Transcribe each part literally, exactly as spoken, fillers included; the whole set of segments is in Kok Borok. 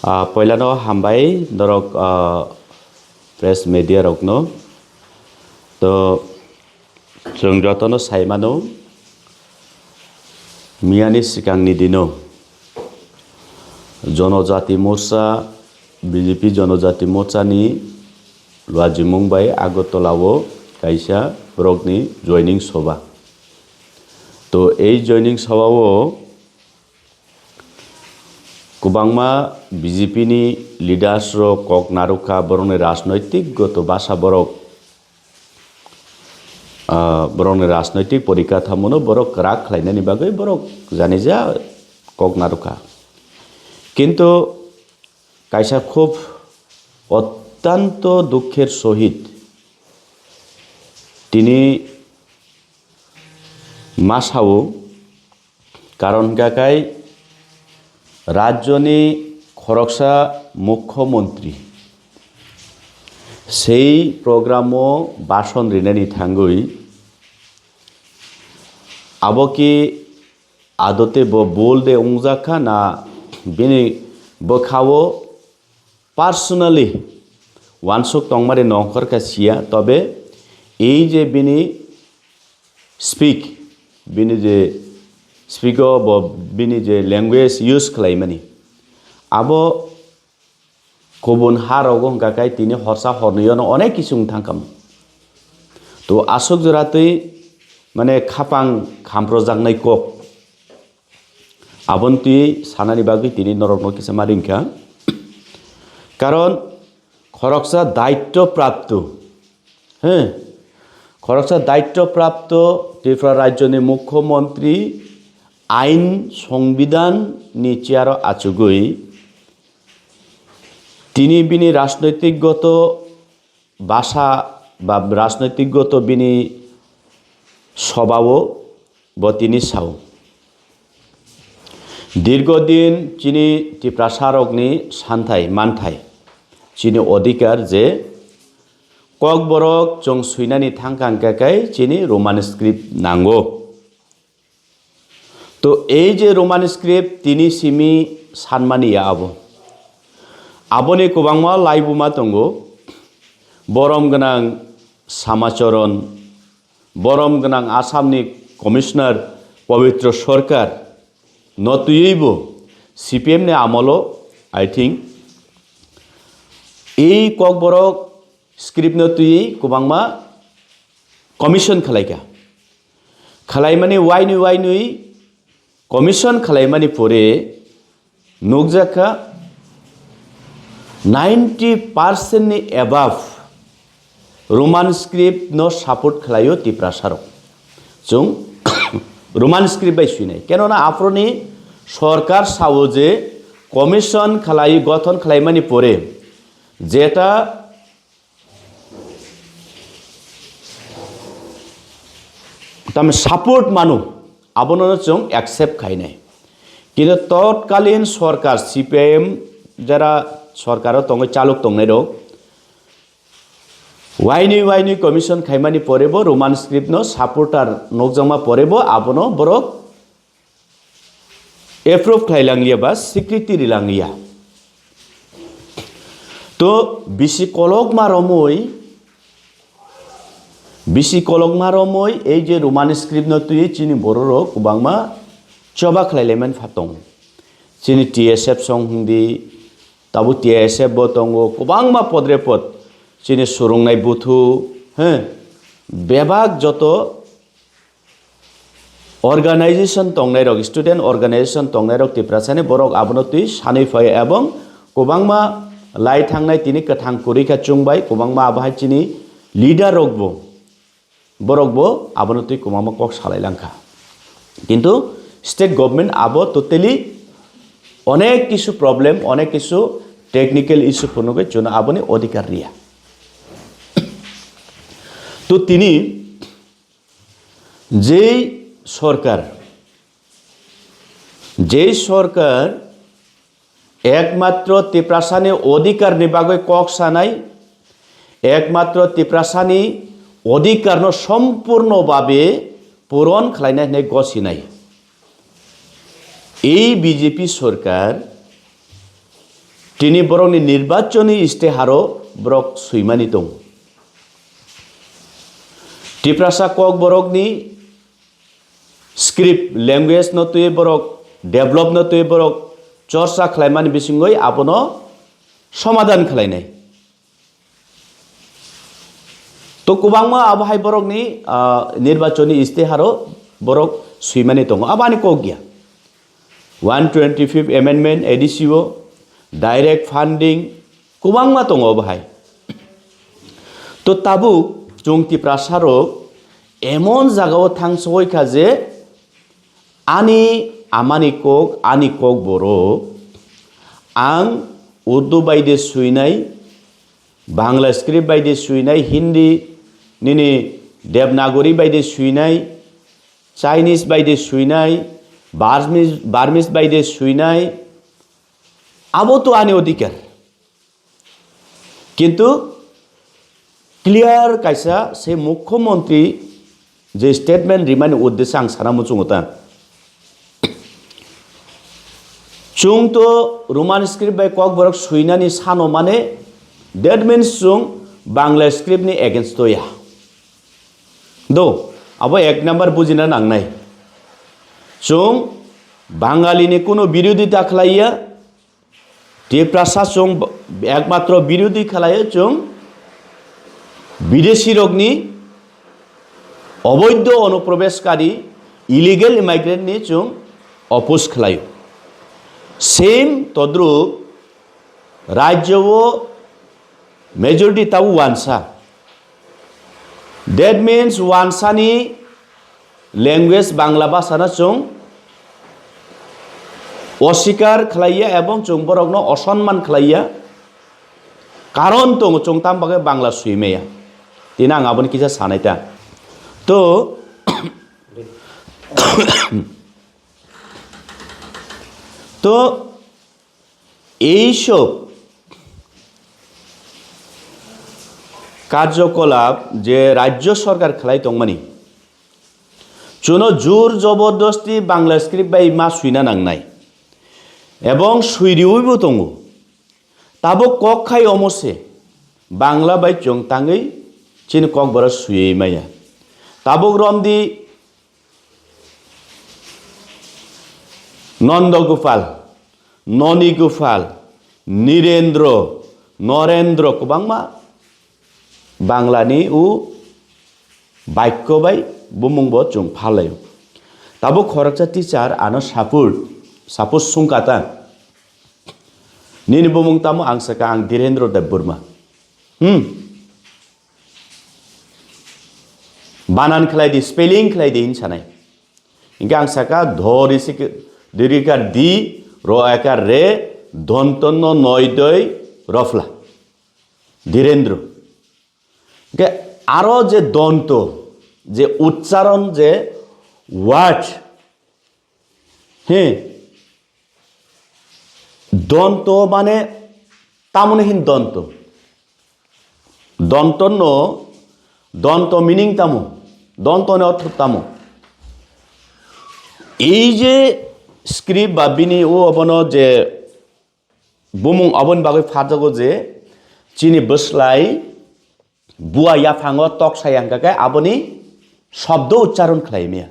Ah, poilano hambai norok, ah, press media rokno. To chwng jotono sai mano, miyani swkangni dino Jonojati Morcha, B J P Jonojati Morchani luajimung bai Agartala-o kaisa borokni joining soba. To ei joining soba-o kwbangma B J P ni leaders rok kok narwkha, borokni rajnoitik goto bwsa borok, ah, borokni rajnoitik porikathamono borok kwrak khlainani bagwi borok janija kok narwkha. Kintu kaisa khub ottanto dukher sohit tini ma sao, karon hwnkha khe rajyoni khoroksa mukhyamantri sei program-o bhasan rinani thangwi abo ki adote bo bul de wngjak kha na bini bwkha-o personally uansuk tongmani nongkhor kha siya, tobe ei je bini speak, bini je speak-o bo bini je language use khlaimani, abo kubun ha rogo hwnkha khe tini horsa hornwi-ono onek kisu wng thangkha. To aswk jora twi mane khapang khamprojaknai kok. Aboni twi sanani bagwi tini norokno kisa ma ringkha. Karon khoroksa daitto prapto, he, khoroksa daitto prapto Tripura rajyoni mukhyamantri ain songbidan ni chair-o achugwi tini bini rajnoitik goto basa ba rajnoitik goto bini sobao bo tini sao. Dirgo din chini Tiprasa rokni santhai manthai, chini odhikar je Kokborok chwng swinani thangkha hwnkha khe chini Roman script nango. To ei je Roman script tini simi sanmani ya abo. Aboni kwbangma laibuma tongo. Borom gwnang Samacharan, borom gwnang Assamni Commissioner Pabitra Sarkar no twiwi bo C P M ni amolo, I think, ei Kokborok script no twiwi kwbangma commission khwlaikha. Khwlaimani wainwi wainwi commission khwlaimani pore nukjakha ninety percent ni above Roman script no support khwlaio Tiprasa rok. Chwng Roman script bai swinai. Kenona aphuruni sorkar sao je commission khwlai, gothon khwlaimani pore jeta tamo support mano, abono chwng accept khainai. Kintu totkalin sorkar C P I M jara sorkaro tongwi chalok tongnai rok, wainwi wainwi commission khaimani pore bo Roman script no supporter nukjakma pore bo abono borok approve khlai langliya ba swikriti ri langliya. To bisi kolokma romwi, bisi kolokma romwi ei je Roman script no twiwi chini borok rok kwbangma choba khlai laimani pha tongo. Chini T S F song hindi, tabuk T S F bo tongo, kwbangma podre pod chini surungnai buthu, he, bebak joto organization tongnai rok, student organization tongnai rok Tiprasani borok abono twi sanwi phai ebong kwbangma lai thangnai tini kwthang kwrwi kha chwng bai kwbangma abo hai chini leader rok bo, borok bo abono twi kwbangma kok salai langkha. Kintu state government abo totally onek kisu problem, onek kisu technical issue phunugwi chwngno aboni odhikar riya. To tini jei sorkar, jei sorkar ekmatro Tiprasani odhikarni bagwi kok sanai, ekmatro Tiprasani odhikarno sompurno babe puron khlainai hinwi gosinai. Ei B J P sorkar Tini borokni nirbachoni isteharo borok swimani tongo. Tiprasa Kokborokni script, language no twi borok develop no twi borok chorcha khlaimani bisingwi abono somadhan khlainai. To kwbangma abo hai borokni, ah, nirbachoni isteharo borok swimani tongo. Abo ani kok ya. One twenty-fifth amendment A D C o, direct funding, kwbangma tongo abo hai. To tabuk chwng Tiprasa rok emon jagao thang sogoi kha je ani amani kok, ani kok borok, ang Urdu bai de swinai, Bangla script bai de swinai, Hindi nini Devanagari bai de swinai, Chinese bai de swinai, Burmese, Burmese bai de swinai, abo to ani odhikar. Kintu clear kaisa se mukhyamantri je statement rimani uddeshe ang sana muchungo ta. Chwng to Roman script bai Kokborok swinani sano mane, that means chwng Bangla script ni against o ya. Do, abo ek number bujina nangnai. Chwng Bangali ni kuno birodita khlaiya, Tiprasa chwng ekmatro birodhi khlaio chwng bidesi rokni oboidho onuprobeshkari illegal immigrant ni chwng oppose khlaio. Same todrup rajyo o majority tabo wansa. That means wansani language Bangla bhasano chwng osikar khlaiya ebong chwng borokno osonman khlaiya. Karon tongo chwng tam bagwi Bangla swi maya. Tini ang aboni kisa sanai ta. To, to এইসব কার্যকলাপ যে রাজ্য সরকার khlai tongmani, chuno jur jobordosti Bangla script bai ma swina nangnai, ebong swi riwibo tongo. Tabuk kok khai omo se, Bangla bai chwng tangwi chini Kokborok swiwi maya. Tabuk romdi Nondogopal, Nonigopal, Nirendro, Norendro, kwbangma Banglani o baikho bai bumung bo chwng phalai o. Tabuk khoroksa teacher ano support, support sungkha ta. Nini bumung tamo? Ang saka ang Dhirendra Debbarma. Hmm. Banan khlai di, spelling khlai di hin sanai. Hingke ang saka dho risi ke, dirika di, ro eka re, dontonno noi doi, rofla. Dhirendra. Hingke aro je donto, je uchcharon je word, he, donto mane tamoni hin donto? Donto no, donto meaning tamo? Donto ni ortho tamo? Ei je script ba bini o obono je bumung aboni bagwi pharjago je chini bwslai bua yaphango tok sai ang khe aboni shobdo uchcharon khlai maya.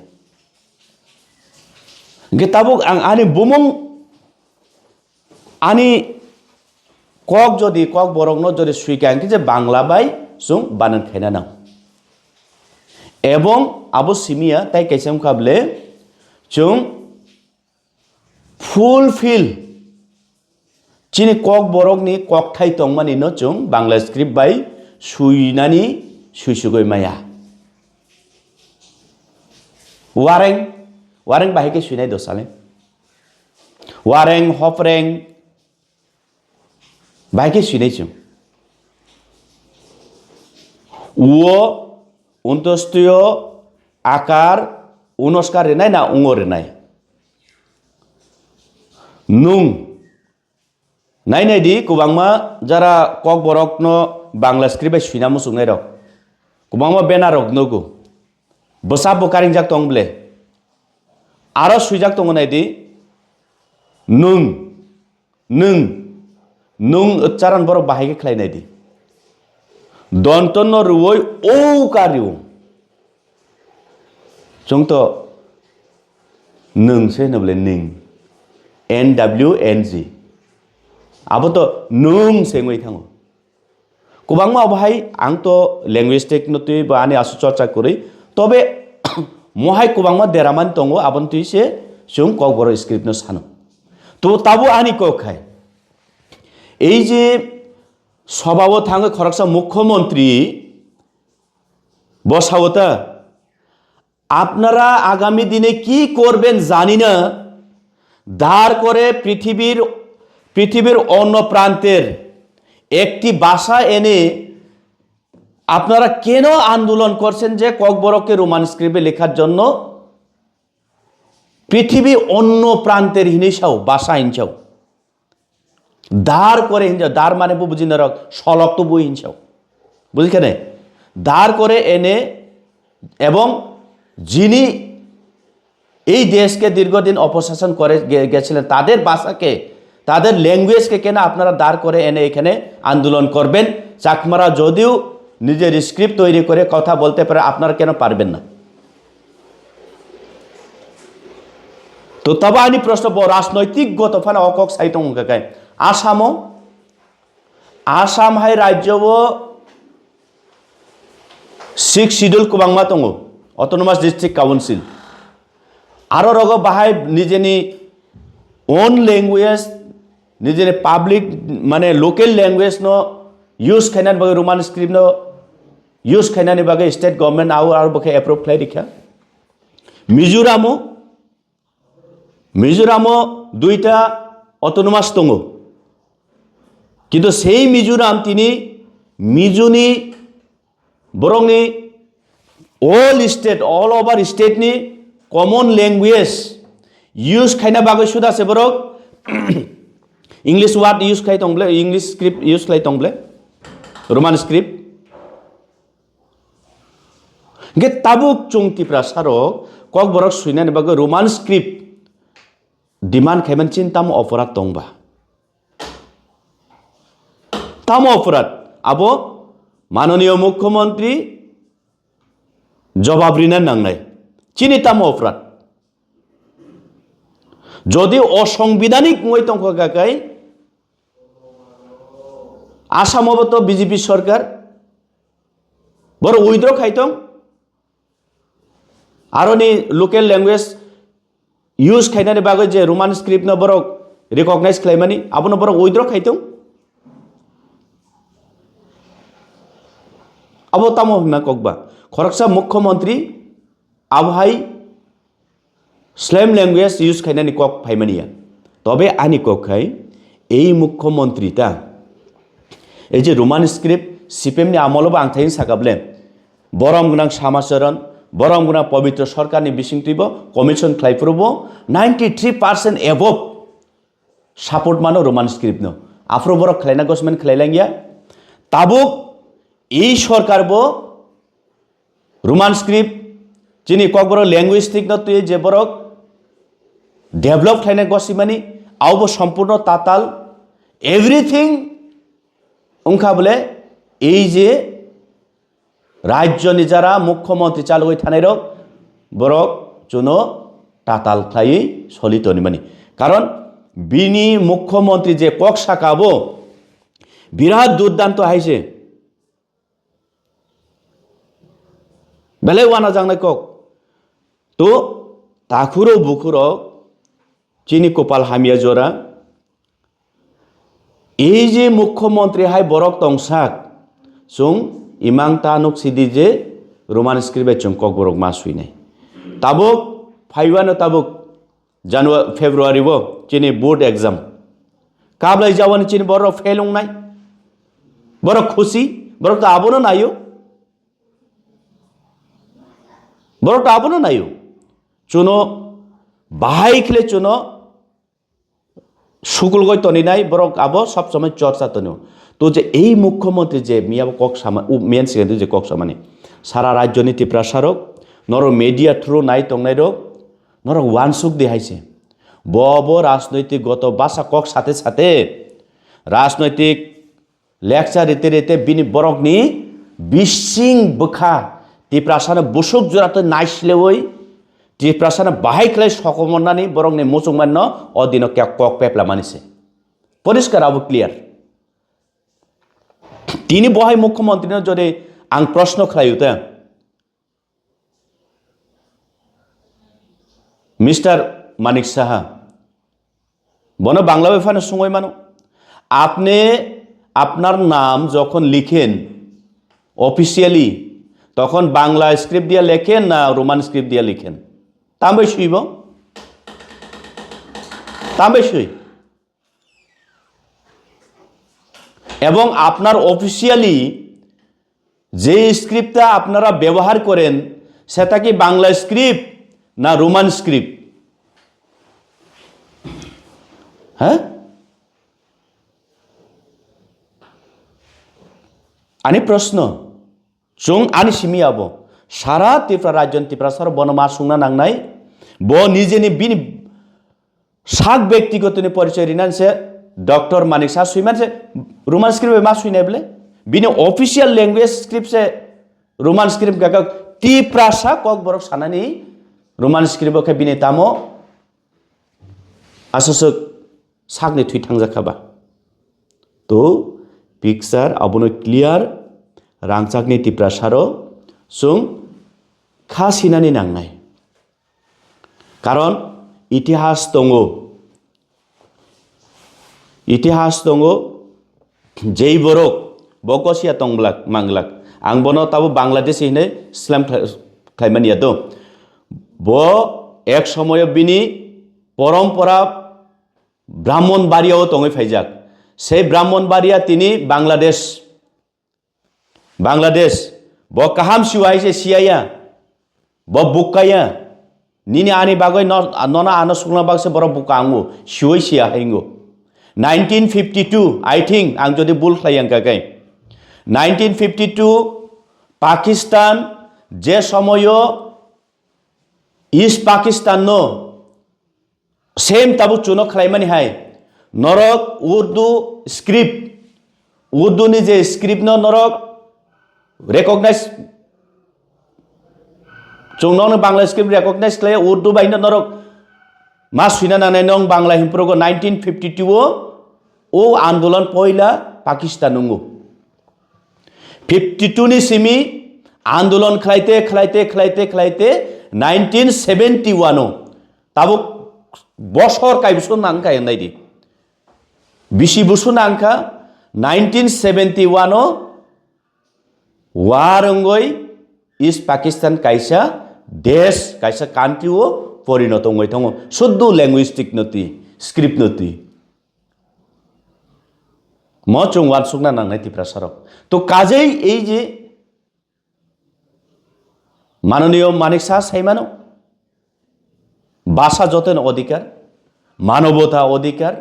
Hingke tabuk ang ani bumung, ani kok jodi, Kokborokno jodi swikha hingke je Bangla bai chwng banan khaina nang. Ebong abo simiya tai kaisa wngkha bole chwng fulfill chini Kokborokni kokthai tongmani no chwng Bangla script bai swinani swisugwi maya. Wareng, wareng bahai khe swinai do sale. Wareng, hopreng, bahai khe swinai chwng. Uo, untostiyo, akar, unoskar rinai na ungo rinai. Nung. Nai nai di, kwbangma jara Kokborokno Bangla script bai swina muchungnairok. Kwbangma banner rok nugo. Bwsa bo karingjak tong ble. Aro swijak tongo nai di. Nung. Nung. Nung ucharon borok bahai khe khlai nai di. Donto no rwui o ka rw. Chwng to nung se hwno bole ning. N W N G. Abo to nung se wngwi thango. Kwbangma obo hai ang to linguistic no twi ba ani asu chorcha kwrwi. Tobe mo hai kwbangma deramani tongo, aboni twi se chwng Kokborok script no sano. To tabo ani kok khai. Ei je sobao thangwi khoroksa mukhyamantri bo sao ta, "আপনারা আগামী দিনে কি করবেন জানি না, ধার করে পৃথিবীর, পৃথিবীর অন্য প্রান্তের একটি ভাষা এনে আপনারা কেন আন্দোলন করছেন যে ককবরককে রোমান স্ক্রিপ্টে লেখার জন্য?" পৃথিবী অন্য প্রান্তের হিনিসাও, ভাষা হিনসাও। ধার করে হিনসাও, ধার মানে বু-, বুঝি না রক, সলক তো বই হিনসাও। বুঝি কেনে? ধার করে এনে এবং যিনি এই দেশকে দীর্ঘদিন অপশাসন করে গে-, গেছিলেন, তাদের ভাষাকে, তাদের ল্যাঙ্গুয়েজকে কেন আপনারা দাঁড় করে এনে এখানে আন্দোলন করবেন? চাকমারা যদিও নিজের স্ক্রিপ্ট তৈরি করে কথা বলতে পারে, আপনারা কেন পারবেন না? To tabo ani proshno bo rajnoitik goto phano o kok sai tongo hwnkha khe Asamo, Asam hai rajyo o sixth schedule kwbangma tongo, autonomous district council. Aro rogo bahai nijeni own language, nijeni public, mane local language no use khainani bagwi, Roman script no use khainani bagwi state government aro, aro bokhe approve khlai rikha. Mizoramo, Mizoramo duita autonomous tongo. Kintu sei Mizoram tini Mizoni borokni all state, all over state ni common language use khaina bagwi suda se borok English word use khai tong ble, English script use khlai tong ble, Roman script. Hingke tabuk chwng Tiprasa rok Kokborok swinani bagwi Roman script demand khaiman chin tamo oporat tongba? Tamo oporat? Abo manoniyo mukhyamantri jobab rina nangnai. Chini tamo oporat? Jodi osongbidhanik wngwi tongkha kha kai, Asamo bo to B J P sorkar, borok withdraw khai tong. Aroni local language use khainani bagwi je Roman script no borok recognize khlaimani, abono borok withdraw khai tong. Abo tamo hwnna kokba? Khoroksa mukhyamantri abo hai slam language use khainani kok phaimani ya. Tobe ani kok khai ei mukhyamantri ta, ei je Roman script C P M ni amolo bo ang thain sakable, borom gwnang Samacharan, borom gwnang Pabitra Sarkarni bisingtwibo commission khlai phuru bo ninety three percent above support mano Roman script no. Aphuru borok khlaina gosmen khlai langya. Tabuk ei sorkar bo Roman script, chini Kokborok linguistic no twi je borok develop khlaina gosimani, abo bo sompurno tatal, everything wngkha bole ei je rajyoni jara mukhyamantri chalogwi thanai rok, borok chuno tatal khlaiwi soli tonimani. Karon bini mukhyamantri je kok saka bo birat durdanto hai se. Belai wana jangnai kok. To takhuro bukhuro chini kopal hamya jora. Ei je mukhyamantri hai borok tongsak, chwng imang ta nuk sidi je Roman script bai chwng Kokborok ma swinai. Tabuk phaiwano tabuk January, February o chini board exam. Kablai jawani chini borok fail wngnai. Borok khusi, borok to abono naio. Borok to abono naio. Chuno bahai khle chuno sukul goi toninai borok abo sob somoi chorcha tonio. To je ei mukhyamantri je miya bo kok sama, u, miyan sigan je kok samani. Sara rajyoni Tiprasa rok, norok media through nai tongnai rok, norok wansuk di hai se. Bo bo rajnoitik goto basa kok sate sate rajnoitik lecture rite rite bini borokni bising bwkha Tiprasano busuk jora twi naislewi Tiprasano bahai khlai sokomornani borokni muchungmanno o dino kok peplamani se. Poriskar abo clear. Tini bohai mukhyamantri no jodi ang proshno khlaio te, Mister Manik Saha, bono Bangla bai phano sungwi mano, "আপনি আপনার নাম যখন লিখেন অফিসিয়ালি, তখন বাংলা স্ক্রিপ্ট দিয়ে লেখেন না Roman script দিয়ে লিখেন?" Tambai suibo? Tambai sui? এবং আপনার অফিসিয়ালি যে স্ক্রিপ্টটা আপনারা ব্যবহার করেন, সেটা কি বাংলা স্ক্রিপ্ট না রোমান স্ক্রিপ্ট? হ্যাঁ, ani proshno. Chwng ani simi abo sara Tripura rajyoni Tiprasarok bono ma sungna nangnai. Bo nijeni bini sak bektigotoni porichoy rinani se Doctor Manik Saha suimani se Roman script bai ma suinai bole. Bini official language script se Roman script gagak Tiprasa kokborok sanani Roman script o khe bini tamo aswk sakni thwi thangjak kha ba. To picture abono clear, rangchakni Tiprasaro chwng kha sinani nangnai. Karon itihas tongo, itihas tongo, jei borok bo gosiya tongblak manglak. Ang bono tabo Bangladesh hinwi slam khlai-, khlaimani ya to. Bo ek somoyo bini porompora Brahmonbaria o tongwi phaijak. Sei Brahmonbaria tini Bangladesh. Bangladesh. Bo kaham siwai se siyaya. Bo bukkaya. Nini ani bagwi no, nona ano sukna bagse borok bukka ango. Siwai siya haingo. Nineteen fifty-two, I think, ang jodi bul khlai yang kakai. Nineteen fifty-two, Pakistan, je somoyo East Pakistan no, same tabuk chuno khlaimani hai. Norok Urdu script, Urdu ni je script no norok recognize, chwng nokno Bangla script recognize khlai, Urdu bai no norok ma suina nangnai nong Bangla himprogo nineteen fifty-two o, o andolon poila Pakistan nungo. Fifty-two ni simi andolon khlaite, khlaite, khlaite, khlaite nineteen seventy-one o. Tabuk bosor kai bwswk nang kha nai di. Bisi bwswk nang kha nineteen seventy-one o war wngwi East Pakistan kaisa desh, kaisa country o porinoto wngwi thango. Suddu linguistic no twi, script no twi. Mo chwng uansukna nangnai Tiprasarok. To kajei ei je Manoniyo Manik Saha saimano, bhasha jotono odhikar, manobota odhikar,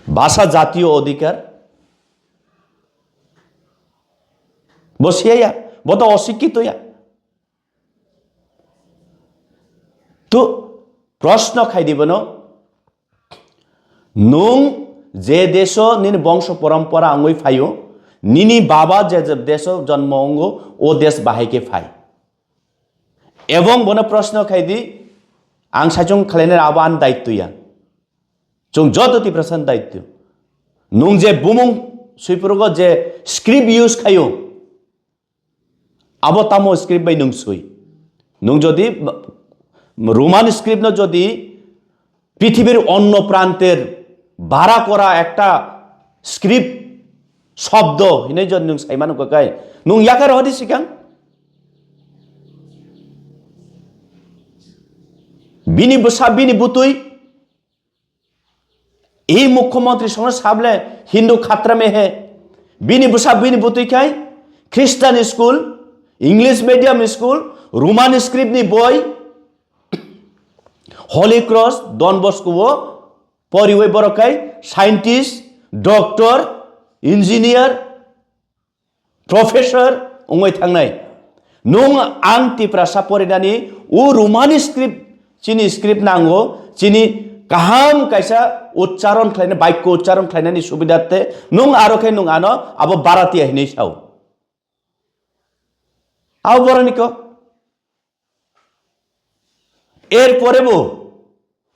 bhasha jatiyo odhikar. Bo siyaya, bo to osikkito ya. To proshno khai di bono, nwng je deso nini bongso porompora wngwi phaio, nini baba je je deso jonmo wngo, o des bahai khe phai. Ebong bono proshno khai di, ang saichung khlainai abo ani daityo ya. Chwng joto Tiprasani daityo. Nwng je bumung suiphurugo je script use khaio, abo tamo script bai nwng swi? Nwng jodi Roman script no jodi পৃথিবীর অন্য প্রান্তের ভাড়া করা একটা স্ক্রিপ্ট শব্দ hinwi jodi nwng saimano kakai, nwng yakar hodi sikang? Bini bwsa, bini butwi Ei mukhyamantri songno sable Hindu khatra mehe. Bini bwsa bini bwtwi khai Christian school, English medium school, Roman script ni boi, Holy Cross, Don Bosco o poriwi borok khai scientist, doctor, engineer, professor wngwi thangnai. Nwng ang Tiprasa porinani o Romani script, chini script nango, chini kaham kaisa uchcharon khlaina, baikho uchcharon khlainani subidate nwng aro khe nwng ano abo Bharatiya hinwi sao. Abo boroni kok. Erpore bo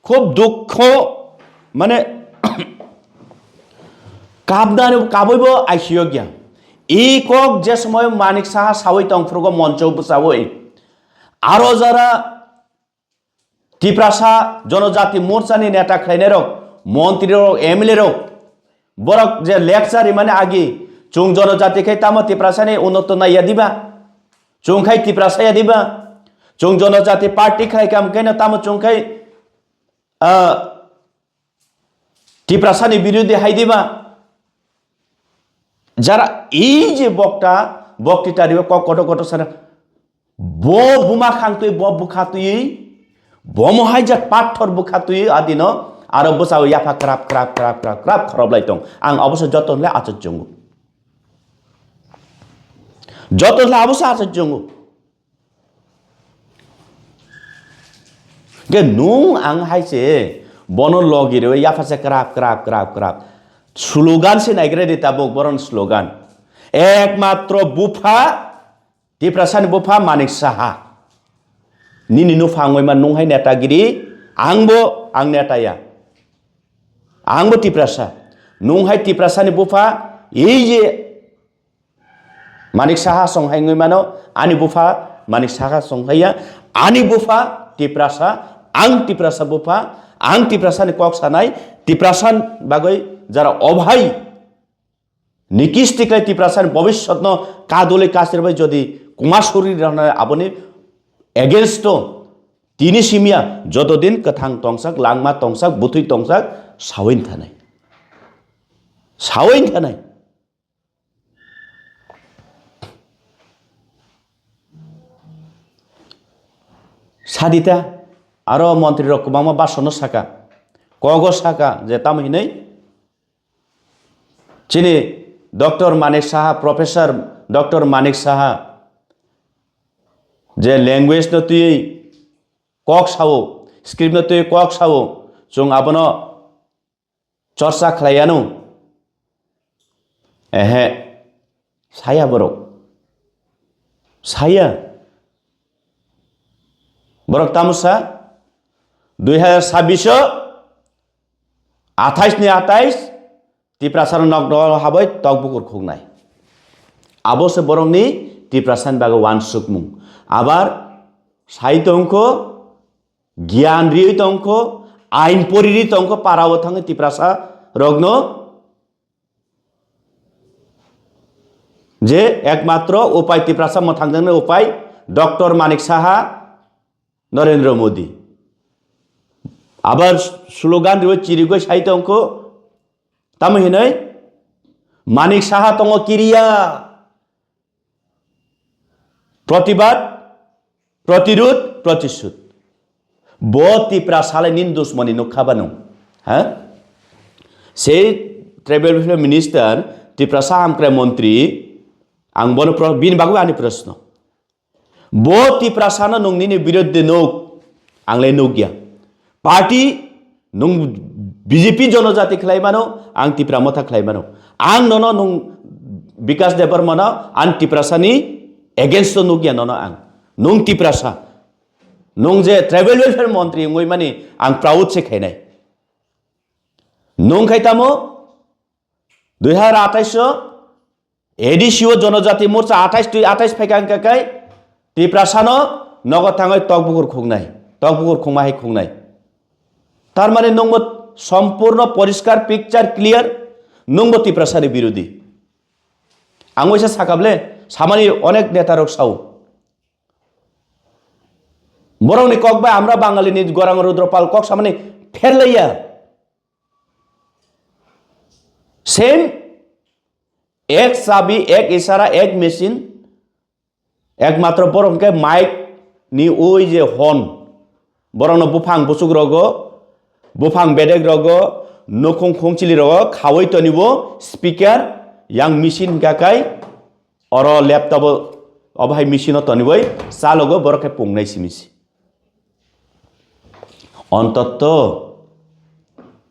khub dukho, mane, kabnani kaboibo I C U gya. I kok je somoy Manik Saha sawi tongphrugo moncho bwchawi. Aro jara Tiprasa Jonojati Morchani neta khlainairok, montrirok, M L A rok, borok je lecture rimani agi, chwng Jonojati khai tamo Tiprasani unnoto naiya diba? Chwng khai Tiprasa ya diba? Chwng Jonojati Party khlai kam keno tamo chwng khai, ah, Tiprasani birodhi hai diba? Jara ei je bokta, bokti taribo kok koto koto sana. Bo buma khang twi, bo bukha twi, bo mohai jat pathor bukha twi adino, aro bwsao yapha krap, krap, krap, krap, krap khoroplai tong. Ang obosa joto hwnle achuk chungo. Joto hwnle abosa achuk chungo. Ke nung ang hai se bono logi rewe yapha se krap, krap, krap, krap. Slogan se naigra di tabuk boron slogan. Ekmatro bupha, Tiprasani bupha Manik Saha. Nini nupha wngwi man nung hai netagiri, angbo ang neta ya. Angbo Tiprasa. Nung hai Tiprasani bupha, ei je Manik Saha song hai wngwi mano, ani bupha Manik Saha song hai ya, ani bupha Tiprasa, ang Tiprasa bupha, ang Tiprasani kok sanai, Tiprasa bagwi jara obhai nikisti khlai Tiprasani bobiswtno kadulwi kasirbai jodi kumasuri rana aboni against o tini simya jotodin kwthang tongsak, langma tongsak, bwtwi tongsak, sawi thanai. Sawi thanai. Sadita, aro montri rok kwbangma basono saka, kogo saka je tamo hinwi chini Doctor Manik Saha, Professor Doctor Manik Saha je language no twi kok sao, script no twi kok sao, chwng abono chorcha khlai anw? Ehe, saya borok. Saya. Borok tamo sa? Dui hazar sabbish o, athais ni athais, Tiprasa nok dol habai tok bukur khuknai. Abo se borok ni Tiprasa ni bagwi wansukmung. Abar sai tongkho, giyan riwi tongkho, ain poriri tongkho, para o thangwi Tiprasa rokno je ekmatro upai Tiprasa mwthangjaknai upai Doctor Manik Saha, Narendra Modi. Abar slogan riwi chirigwi sai tongkho, tamo hinwi Manik Saha tongo kiriya. Protibad, protirud, protishud. Bo Tiprasa le nini dusmoni nukha ba nwng? Ha? Sei tribal welfare minister, Tiprasa hamkrai montri, ang bono pro-, bini bagwi ani proshno. Bo Tiprasa no nwng nini birodde nuk, ang le nukya. Party, nwng B J P jonojati khlai mano, ang Tipra Motha khlai mano. Ang nono nwng Bikas Debbarma no, ang Tiprasa ni against o nukya nono ang. Nwng Tiprasa. Nwng je tribal welfare montri wngwi mani ang proud se khainai. Nwng khai tamo, dui hazar athais o A D C o Jonojati Morcha athais twi athais phaikha hwnkha khe Tiprasano nogo thangwi tok bukur khuknai, tok bukur khukma hai khuknai. Tar mane nwngbo sompurno poriskar, picture clear, nwngbo Tiprasani birodhi. Ang waisa sakable, samani onek netarok sao. Borokni kok bai amra Bangalini Gorang Rudropal kok samani pherlaiya. Same, ek chabi, ek isara, ek machine, ekmatro borok hwnkhe mic ni oi je hon, borokno buphang buchuk rogo, buphang bedek rogo, nukhung khungchili rogo khaui tonibo speaker, yang machine hwnkha khai oro laptop o, obo hai machine o tonibai chalogo borok khe pungnai simi se. Ontotto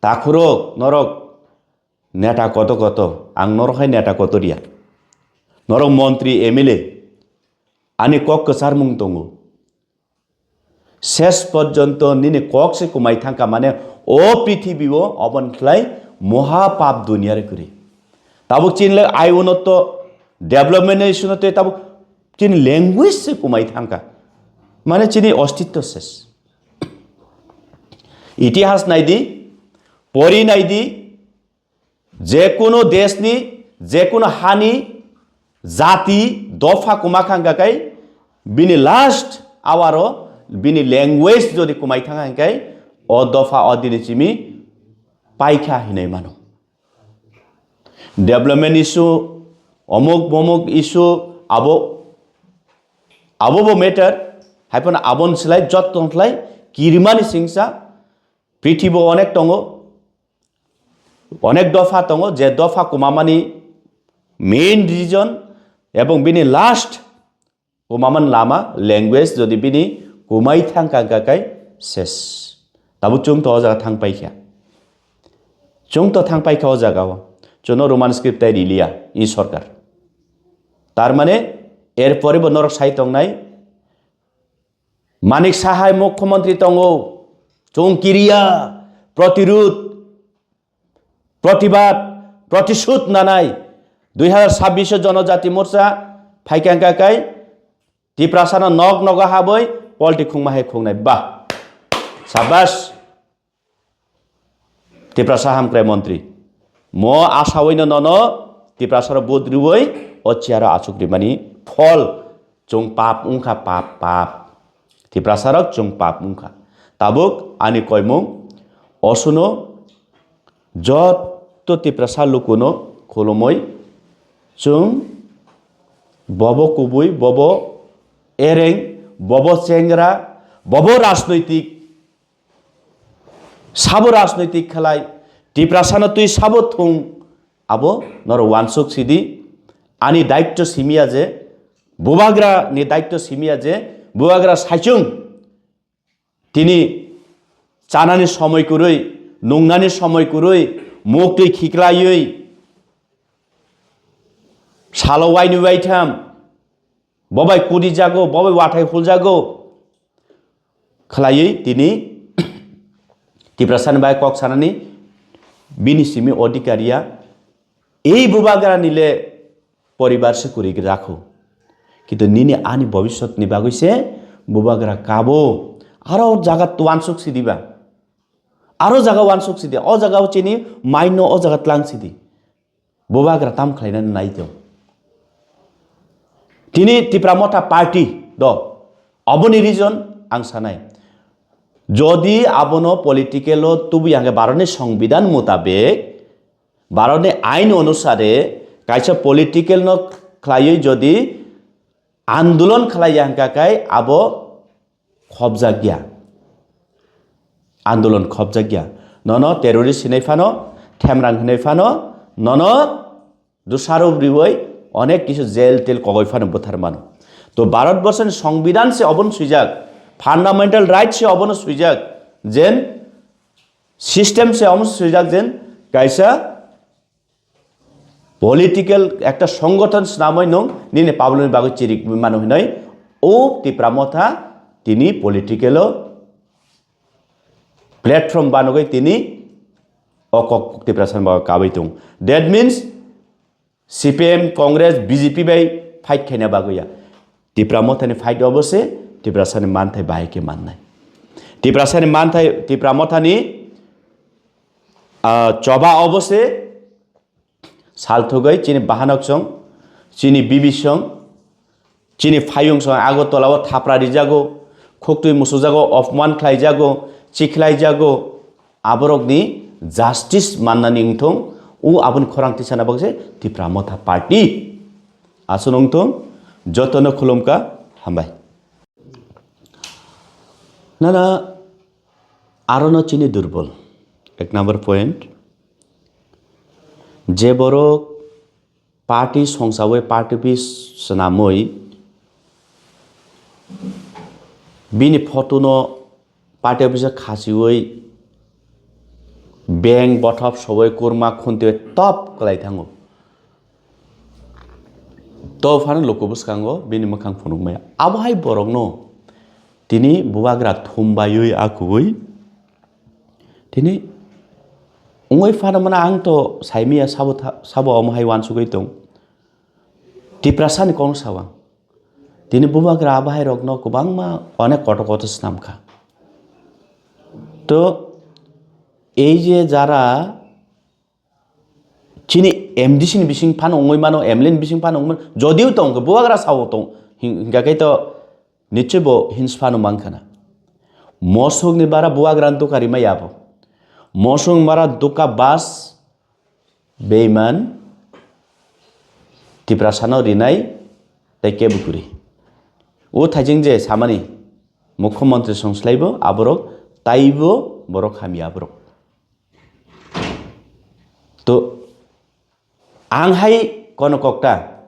Takhurok, norok neta koto koto, ang norok hai neta koto riya. Norok montri, M L A, ani kok kwcharmung tongo. Ses porjonto nini kok se kumai thangka, mane o prithibi o obon khlai moha pap dunia re kwrwi. Tabuk chini le aiwonotto development ni issue no tei tabuk chini language se kumai thangka. Mane chini ostitto ses. Itihas naidi, pori naidi, jekunu deshni, jekunu hani, jati, dopha kuma khangka kai, bini last hour o bini language jodi kumai thang hangkai, o dopha o dini chimi paikha hinui mano. Development issue, omuk bomuk issue, abo, abo bo matter, haiphano abon slai, jotton slai, kirimani singsa, prithibo onek tongo, onek dopha tongo, je dopha kumamani main reason ebong bini last kumaman lama language jodi bini kumai thang kangka kai ses. Tabuk chwng to o jaga thang paikha. Chwng to thang paikha o jaga o. Chwngno Roman script tai riliya i sorkar. Tar mane er pore bo norok sai tongnai. Manik Sahai mukhyamantri tongo. Chwng kiriya, protirud, protibad, protisud nanai. Dui hazar sabbish o Jonojati Morcha phaikha hwnkha kai Tiprasano nok nogo habwi polti khungma hai khungnai. Bah. Sabas. Tiprasa hamkrai montri. Mo asawino nono Tiprasaro vote riwi o chair o achuk rimani phol chwng pap wngkha, pap, pap. Tiprasarok chwng pap wngkha. Tabuk ani koimung osuno jotto Tiprasa lukuno khulumui chwng bobo kubui, bobo ereng, bobo chengra, bobo rajnoitik sabo rajnoitik khlai, Tiprasano twi sabo thung, abo norok wansuk sidi. Ani daitto simiya je, bubagra ni daitto simiya je, bubagra saichung tini chanani somoi kwrwi, nungnani somoi kwrwi, muktwi khiklaiwi, salo waini waitham, bobai kudi jago, bobai wathai huljago khlaiwi tini Tiprasani bai kok sanani bini simi odhikariya ei bubagrani le poribar se kwrwi rakho. Kintu nini ani bobiswt ni bagwi se bubagra kabo aro jaga wansuk sidiba. Aro jaga wansuk sidi. O jaga o chini maino o jaga tlang sidi. Bubagra tam khlainani nai tong. Tini Tipra Motha Party do. Aboni reason ang sanai. Jodi abono political o tubu yang Bharatni Songbidan mutabek, Bharatni ain onusare kaisa political no khlaiwi jodi andolon khlai yang kakai abo khobjakya. Andolon khobjakya. Nono terrorist hinai phano, themrang hinai phano, nono dusaro riwoi onek kisu jail tel kogoi phano buthar mano. To Bharat Borsoni Songbidan se obon suijak, fundamental right se obono suijak, jen system se obono suijak jen kaisa political ekta songothon swnamwi nwng nini public ni bagwi chirik mano hinoi o Tipra Motha tini political o platform banogwi tini o kok Tiprasani bagwi kabwi tongo. That means C P M, Congress, B J P bai fight khaina bagwi ya. Tipra Mothani fight obo se Tiprasani manthai bahai khe mannai. Tiprasani manthai, Tipra Mothani, ah, choba obo se salthogwi chini bahanok song, chini bibi song, chini phayung song Agartala o thapra rijago, khuktwi musujago, opman khlaijago, chikhlaijago, aborokni justice mannani wngthong, o aboni khorang tisana bagwi se Tipra Motha Party. Aswk wngthong, jotono khulumkha, hambai. Nana, arono chini durbol. Ek number point, je borok party songsawi, party office swnamwi, bini photo no party office o khasiwi beng bothop soboi kurma khuntwi top kwlai thango. To phano luku bwskango bini mwkhang phunukmaya. Abohai borokno tini bubagra thumbaiwi akugwi tini wngwi phano mano ang to saimaya sabo tha-, sabo omo hai uansugwi tong. Tiprasani kokno sawang. Tini bubagra abohai rokno kwbangma onek kotor kotor swnam kha. To ei je jara chini M D C ni bising phano wngwi mano, M L A ni bising phano wngwi mano, jodio tong khe bubagra sao tong, hin-, hinkha khe to nichoi bo hins phano mang khana. Mosok ni bara bubagra ni duka rima yabo. Mosok ni bara duka bas beiman Tiprasano rinai tei kebo kwrwi. O thaijing je samani Mukhyamantri songslaibo aborok taibo borok hamya aborok. To ang hai kono kokta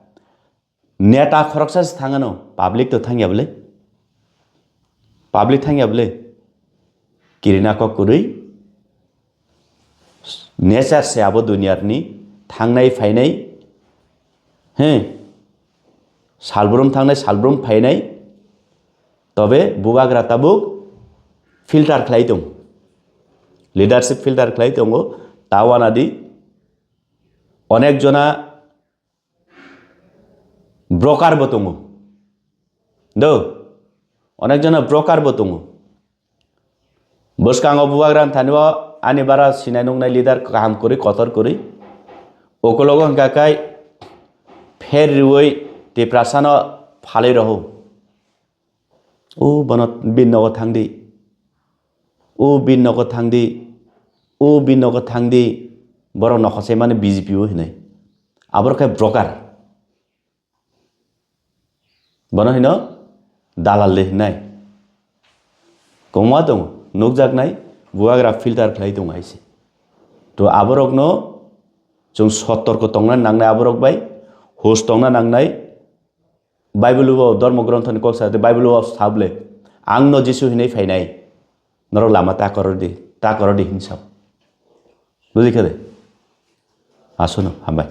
neta khoroksa se thangano, public to thangya bole? Public thangya bole? Kirina kok kwrwi nature se abo duniyarni thangnai phainai, he, salbrum thangnai salbrum phainai, tobe bubagra tabuk filter khlai tong, leadership filter khlai tongo, ta uanadi onek jona broker bo tongo. Do, onek jona broker bo tongo. Bwskango bubagra thani o ani bara sinai nuknai leader kaham kwrwi kotor kwrwi. Ukologo hwnkha khe pher riwi Tiprasano phalwi rohor. O bono bini nogo thangdi. O bini nogo thangdi. O bini nogo thangdi. Borok nokha se mani B J P o hinwi. Aboro khe broker. Bono hino dalal de hinai. Kongma tongo, nukjaknai, bubagra filter khlai tongo hai se. To aborokno chwng sotorko tongna nangnai aborok bai, hus tongna nangnai. Bible bo dhormo gronthoni kok sa, Bible bo sa bole, "Ang no Jisu hinwi phainai, norok lama ta koror di, ta koror di," hin sao. Bujikha de? Asono, hambai.